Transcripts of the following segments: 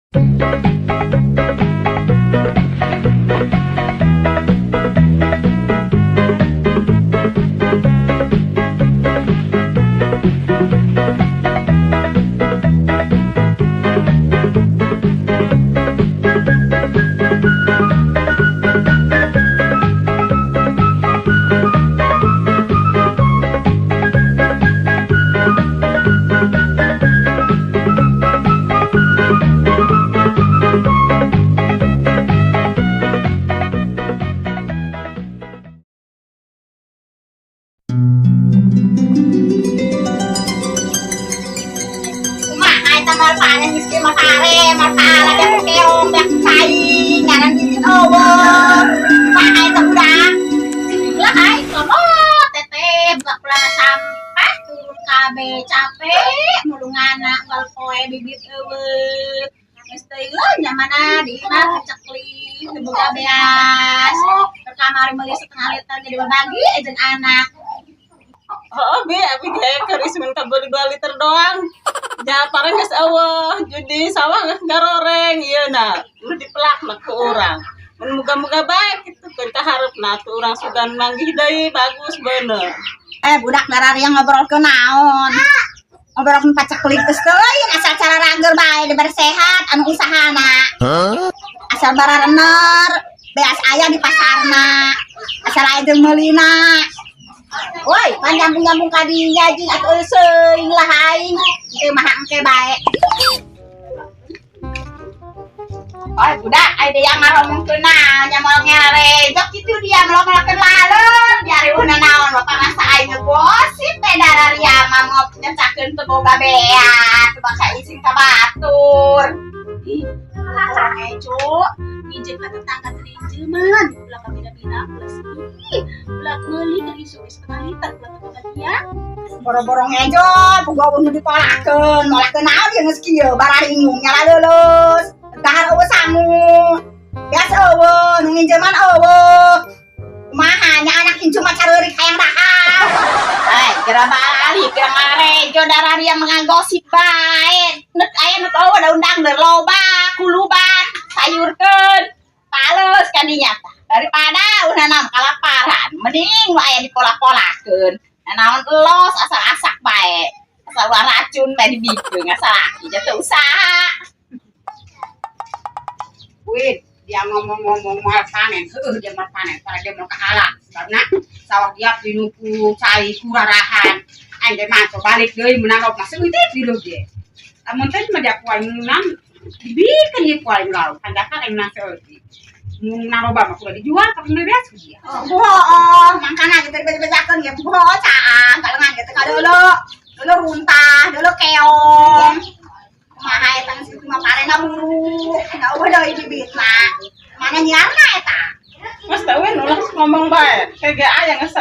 Kumaha eta moal panen geus kieu mah pare, moal pala beak keong, beak cai, ngaran bibit eueuh. Kumaha eta budak? Lah ai komo teteh buka pelana sampah turun kabeh capek mulungana unggal poe bibit eueuh. Geus teuing lah nyamana di imah kecekli teu boga beas. Kamari meuli setengah liter jadi berbagi jeung anak. Oh, bi, abi ge keur ismin kabeli 2 liter doang. Ja pare geus eueuh, jadi sawah geus garoreng ieu na. Nu dipelakna ku urang. Mun muga-muga bae kitu keun ka hareupna tuh urang sugan manggih deui bagus bener. Eh budak darariang ngobrolkeun naon? Ngobrolkeun paceklik geus teuing asal cara rageur bae dibere sehat anu usahana. Asal bararener beas aya di pasarna. Asal aya jeung meulina. Woi, pan nyambung-nyambung ka dinya jeung atuh seuing lah aing. Engke mah engke bae. Oi, budak, ai dia ngaromongkeun naon nya moal ngarejok kitu dia melok-melokeun laleur. Diariweuhna naon bapak masa aing ngegosip teh dararia mah ngop nyecakeun teu boga beas, teu baka isin ka batur. Ih, orang ngejo, nginjem ka tetangga teh injeman, ulah kabina-bina ulah sih. Ulah meuli keur isuk ge setengah liter ulah teu kebagian. Boro-boro ngejo, puguh nu dipolakeun, molakeun naon ieu geus kieu, bararingung nyala leuleus. Dahar eueuh sangu. Beas eueuh, nu nginjeman eueuh. Kumaha nya anak incu mah careurik hayang dahar. Eh, kira balik, kira ngarejo dararia mengagosip bae. Nek aya nu eueuh da undang der loba, kuluban, sayurkeun. Pales ka dinya tah. Daripada unana kalaparan, mending nu aya dipolah-polahkeun. Naon elos asal asak bae. Asal ulah racun bae dibikeun asal laki teu usaha. Win, dia ngomong-ngomong moal panen, heueuh dia moal panen, para dia mau kahala. Sebabna sawah dia pinuh ku cai kurarahan. Aing ge mah balik deui meunang mah seutik di ge. Lamun teh mah dia ku aing menang dibikeun ieu ku aing lauk. Handakan aing menang seutik. Mun menang loba mah kudu dijual ka beres ku dia. Bohong, mangkana gitu dibeja-bejakeun ge bohong caang kalengan gitu ka deuleu. Deuleu runtah, deuleu keong. Kumaha eta geus kitu mah parena buruk, da eueuh deui bibitna. Mana nyiarna eta? Mas tawin ulah ngomong bae. Kege aya geus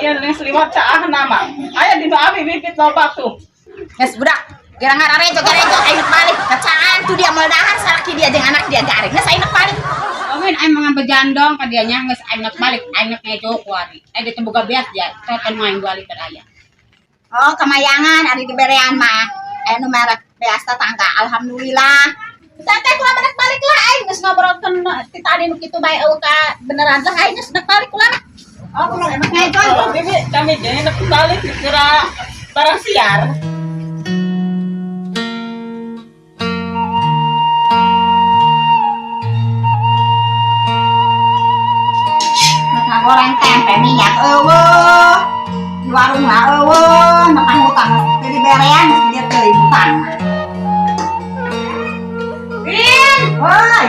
ieu geus liwat caahna mah. Aya di nu abi bibit loba tuh. Geus budak, kira ngararejo garejo aing balik kacaan tuh dia moal dahar salaki dia jeung anak dia garing. Geus aing balik. Win, aing mengambil jandong ka dia nya geus aing balik, aing ngejo kuari. Aing teu boga beas dia, toton aing 2 liter aya. Oh, kamayangan ari diberean mah. Aya nu merek beas tetangga, alhamdulillah. Santai kula benek balik lah aing geus ngobrolkeun ti tadi nu kitu bae eueuh ka beneran lah aing geus balik kula mah. Oh, kumaha enak ngejo. Oh, bibi kami ge nek balik kira barang siar. Nek goreng tempe minyak eueuh. Di warung mah eueuh, nek hutang teu diberean geus dieu teuing hutang. Win, Woi,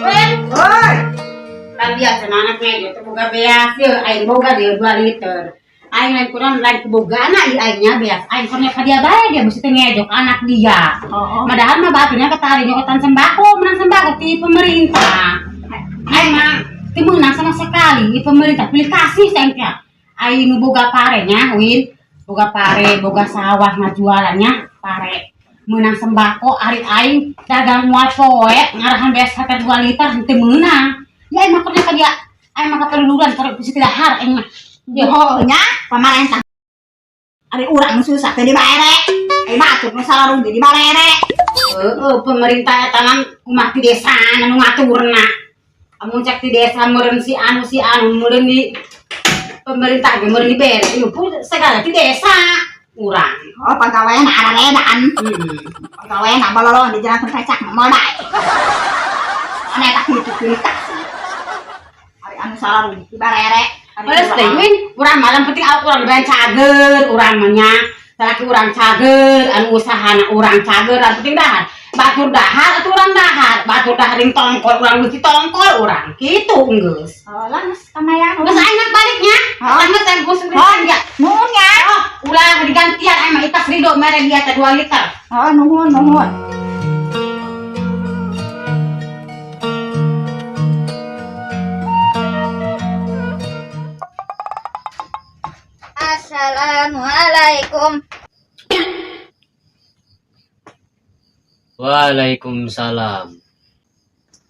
Win. woi. Kan dia cenah anak ngejo teu boga beas ye, aing boga dia 2 liter. Aing lain kurang lain kebogaan ieu aingnya beas. Aing kurang ka dia bae dia mesti teu ngejo ka anak dia. Oh. Padahal mah baturnya ketarinya nyokotan sembako, menang sembako ti pemerintah. Aing mah teu meunang sama sekali pemerintah pilih kasih saing teh. Aing nu boga parenya, Win, boga pare, boga sawah ngajualannya pare. Meunang sembako ari aing dagang moal poe ngarahan beas 1 2 liter teu meunang. Ya aing mah pernah ka dia, aing mah kapaluluran kalau bisa tidak dahar aing mah. Ya nya pamarentah. Ari urang susah teh dibarere. Ai batur nu salarung di dibarere. Heeh, pemerintah eta mah kumaha ti desa anu ngaturna. Amun cek ti desa meureun si anu meureun di pemerintah ge meureun dibere. Ieu pun segala ti desa urang. Oh, pagawean araredan. Heeh. Pagawean balolong di jalan pecak modal. Ane tak kitu pilih kasih. Ari anu salah di barere. Terus teh win, urang malam penting awak urang dibayar cager, urang mah nya. Salaki urang cager, anu usahana urang cager, anu penting dahar. Batur dahar atuh urang dahar, batur dahar ring tongkol urang beuki tongkol urang. Kitu geus. Oh, lah geus kamayan. Geus aing baliknya. Oh. Geus aing geus Oh, ya. Nuhun ya. Oh, ulah digantian aing mah itas ridho mere dia teh 2 liter. Oh, nuhun, nuhun. Assalamualaikum. Waalaikumsalam.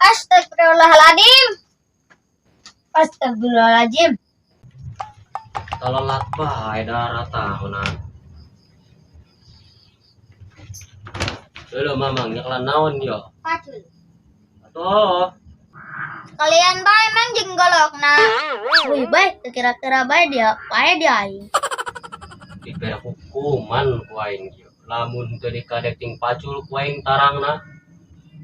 Astagfirullahaladzim. Astagfirullahaladzim. Telat bae darah tahun. Lho mamang nyeklan naon yo? Pacul. Atuh, Kalian bae mang jeung golokna. Wih bae, kira-kira bae dia, bae dia aing. Dibere hukuman ku aing ieu. Lamun teu dikadek ting pacul ku aing tarangna.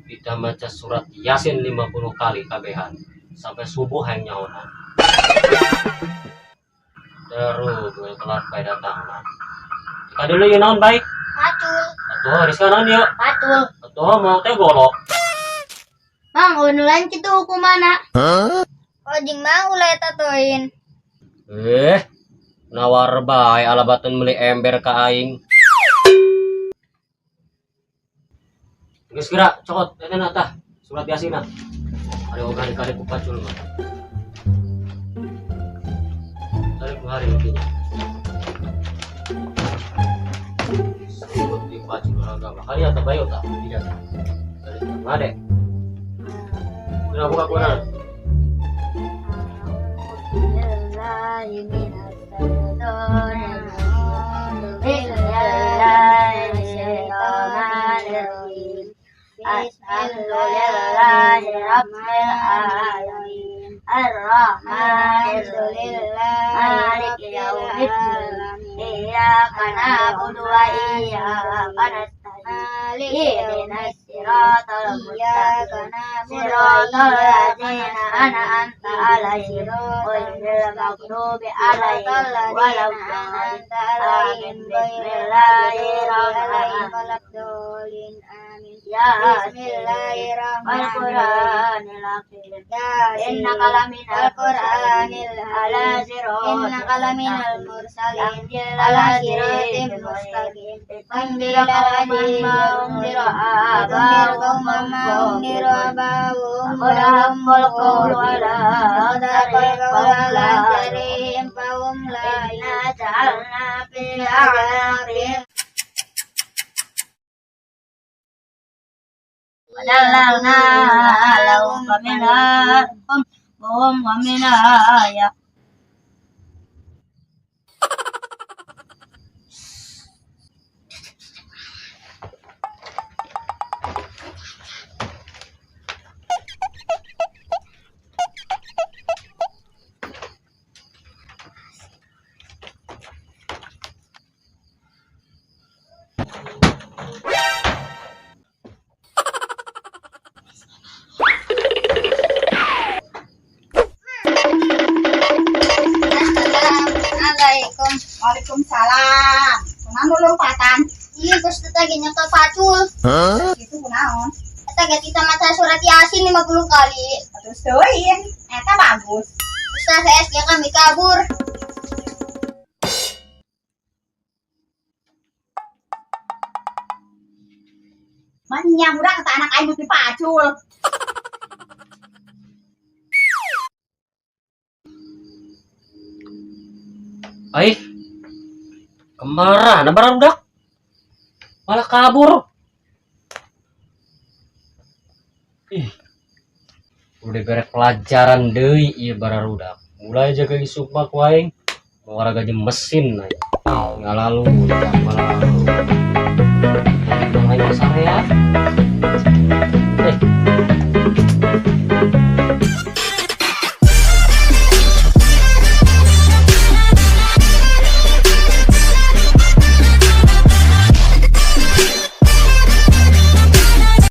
Kita maca surat Yasin 50 kali kabehan sampai subuh aing nyaona. Terus gue telat bae datangna. Dulu ieu naon baik? Pacul, Atuh, Rizka naon ieu? pacul. Atuh mau teh golok. Mang, unulan kitu hukumana. Oh, jeung mang ulah eta teuin. Eh, nawar bae alabatan beli ember ka aing. Geus geura, cokot eta na tah, surat Yasin nah. Ari ogah dikadek ku pacul mah. Tarik hari intinya. Surat di pacul agama. Kali atau bayo tak? Tidak. Tarik ngade. Udah buka Quran. Iyyaka na'budu wa iyyaka nasta'in. Ihdinas siratal mustaqim. Siratal ladzina an'amta 'alaihim ghairil maghdubi 'alaihim waladdallin. Amin. Bismillahirrahmanirrahim. Bismillahirrahmanirrahim. Wal Qur'anil hakim. Innaka laminal Qur'anil ala siratin innaka laminal mursalin ala siratim mustaqim. Tunzira qauman ma unzira aba'uhum wa unzira aba'uhum wa haqqal qawlu ala aktsarihim fahum la inna ja'alna fi a'naqihim wadallalna lahum faminha hum wa minha ya. Assalamualaikum. Waalaikumsalam. Kunaon lompatan? Iya, geus teh tadi nyekel pacul. Kitu kunaon? Eta ge kita maca surat Yasin 50 kali. Terus teuing, eta bagus. Ustaz SG kami kabur. Manya budak kata anak aing mesti pacul. Aih, kemarah, nah budak malah kabur. Ih, udah beres pelajaran deui ieu bararudak. Mulai jaga isuk mah ku aing, mau gaji mesin aing. Ngalalu, ngalalu. Tapi urang aing mah sarea.